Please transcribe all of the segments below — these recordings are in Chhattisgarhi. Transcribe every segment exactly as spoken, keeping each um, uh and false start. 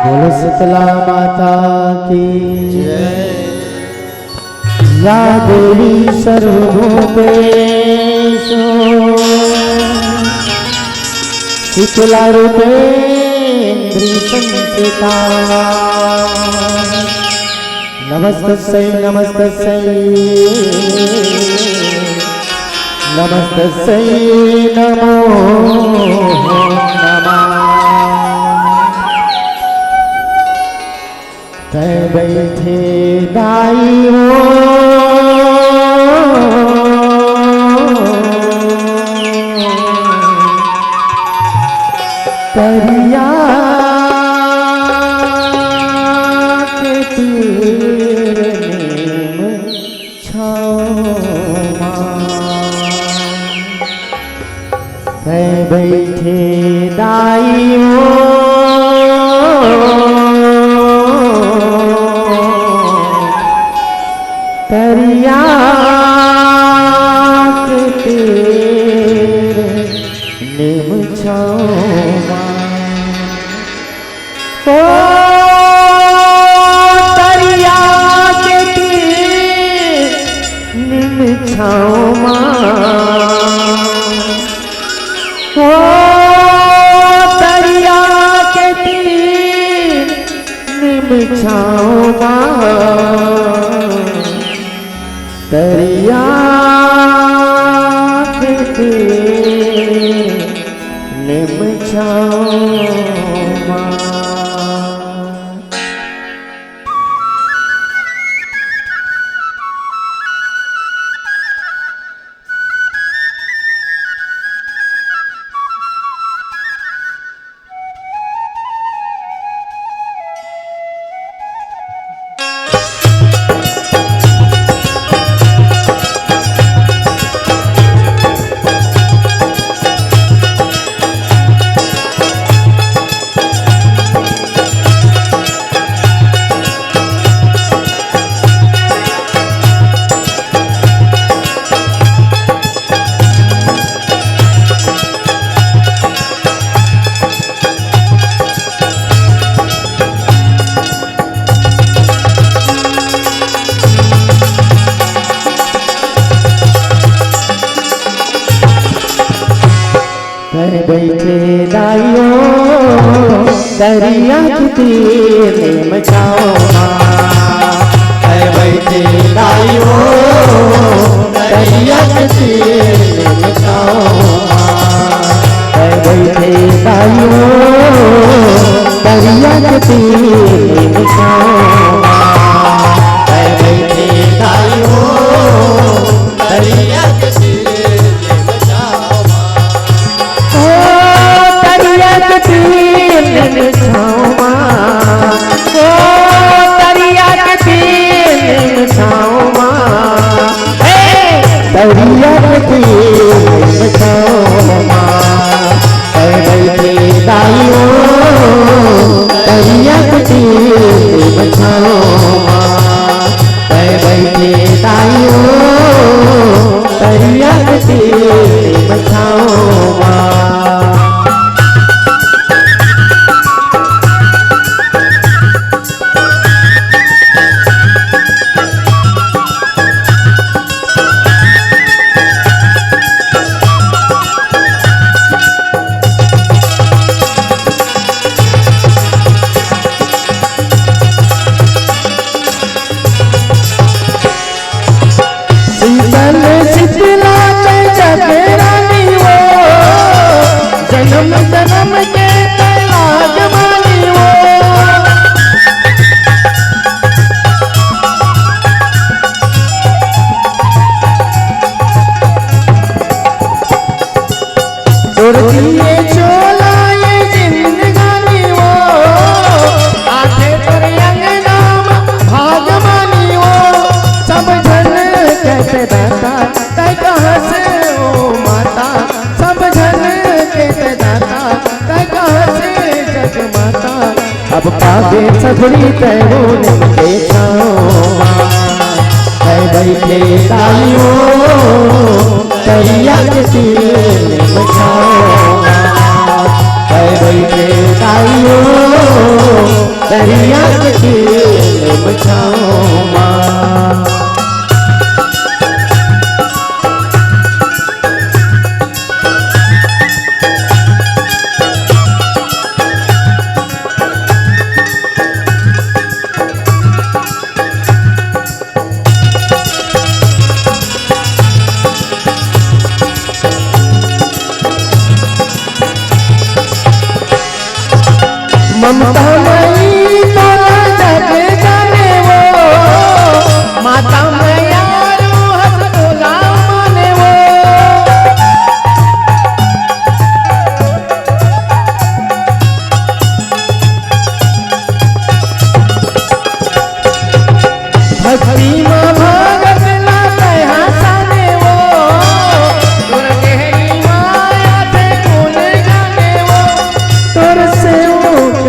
बोलो शीतला माता की जय। या देवी सर्वभूतेषु शीतला रूपेन्द्रि संस्थिता। नमस्तस्यै, नमस्तस्यै, नमस्तस्यै नमो नमः। तैं बइठे दाई ओ तरिया के तीर नीम छाँव मा। तैं बइठे दाई ओ तरिया के तीर नीम छाँव मा। ओ तरिया के तीर नीम छाँव मा। ओ तरिया के तीर नीम छाँव मा। तरिया के तीर नीम छाँव मा। तैं बइठे दाई ओ तरिया के तीर नीम छाँव मा। तैं बइठे दाई ओ तरिया के तीर नीम छाँव मा। तैं बइठे दाई ओ तरिया के तीर नीम छाँव मा। तैं बइठे दाई ओ तरिया के तीर नीम छाँव मा। ओ तरिया के तीर नीम छाँव मा। ओ तरिया के तीर नीम छाँव मा। हे तरिया के तीर नीम छाँव मा। तैं बइठे दाई ओ तरिया के तीर नीम छाँव मा। तैं बइठे दाई ओ तरिया के तीर नीम छाँव मा। शीतल शीतला तैं जग रानी ओ, जनम जनम के तैं लाज मानी ओ। तोर दिए चोला ये जिंदगानी ओ, आथे तोर अंगना म भाग मानी ओ। सब झन कहिथे दाता, तैं कहां से ओ माता, सब झन कहिथे दाता, तैं कहां से जग माता। अब पाबे सधरी तैं ओ नीम के छाँव मा, तैं बइठे दाई ओ तरिया के तीर नीम छाँव मा, तैं बइठे दाई ओ तरिया के तीर में छाँव मा। ममता मई तोला जग जाने वो, माता मयारू हस तोला माने वो। भक्ति मा भगत ला तैहा साने वो, तोर देहरी मा आथे कोन जाने वो। तोर सेवक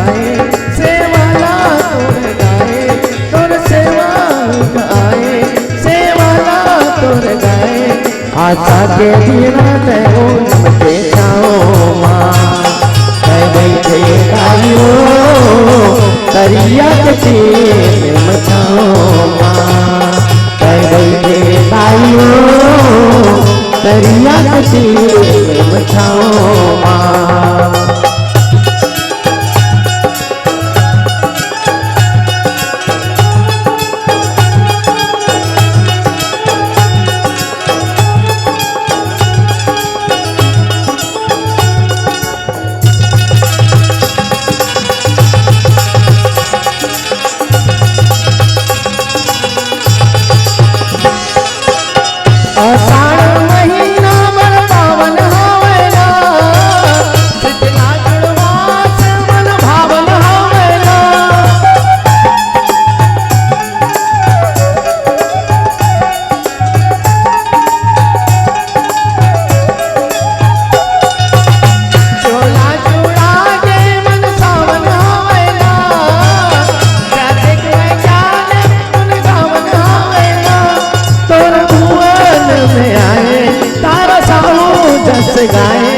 आए, सेवा ला तोर गाए, तोर सेवक आए, सेवा ला तोर गाए। आशा के दीना तै ओढ़ के छाँव मा, तै बइठे दाई वो, तरिया के तीर में छाँव मा। तै बइठे दाई वो, तरिया के तीर में छाँव मा। आषाढ़ महीना मन पावन हवय ना, शीतला जुड़वा से मन भावन हवय ना। चोला चूड़ा के मन सावन हवय ना, जातिक मैं जाने गुन गावन हवय ना। तोर भुवन में आए, तारा साहू जस गाए।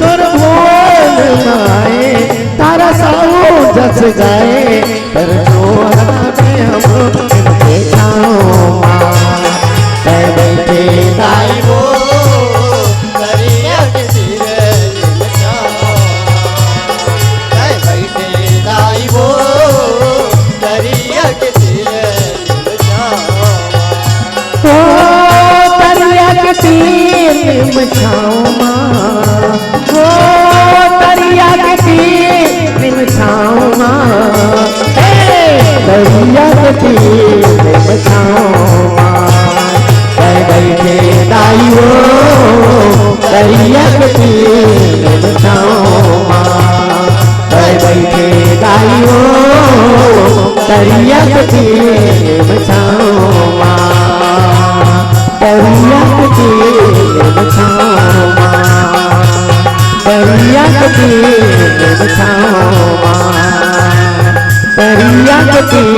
तोर भुवन में आए, तारा साहू जस गाए। तोर चोला में हम इनके छाँव मा। तै बइठे दाई वो, तरिया के तीर में छाँव मा। तै बइठे दाई वो, तरिया के तीर में छाँव मा। ओ तरिया के तीर में छाँव मा। ओ तरिया के तीर में छाँव मा, हे, तरिया के तीर में छाँव मा। तै बइठे दाई वो, तरिया के तीर में छाँव मा। तै बइठे दाई वो, तरिया के तीर में छाँव मा। तरिया के तीर में छाँव मा, तरिया के तीर में छाँव मा, तरिया के तीर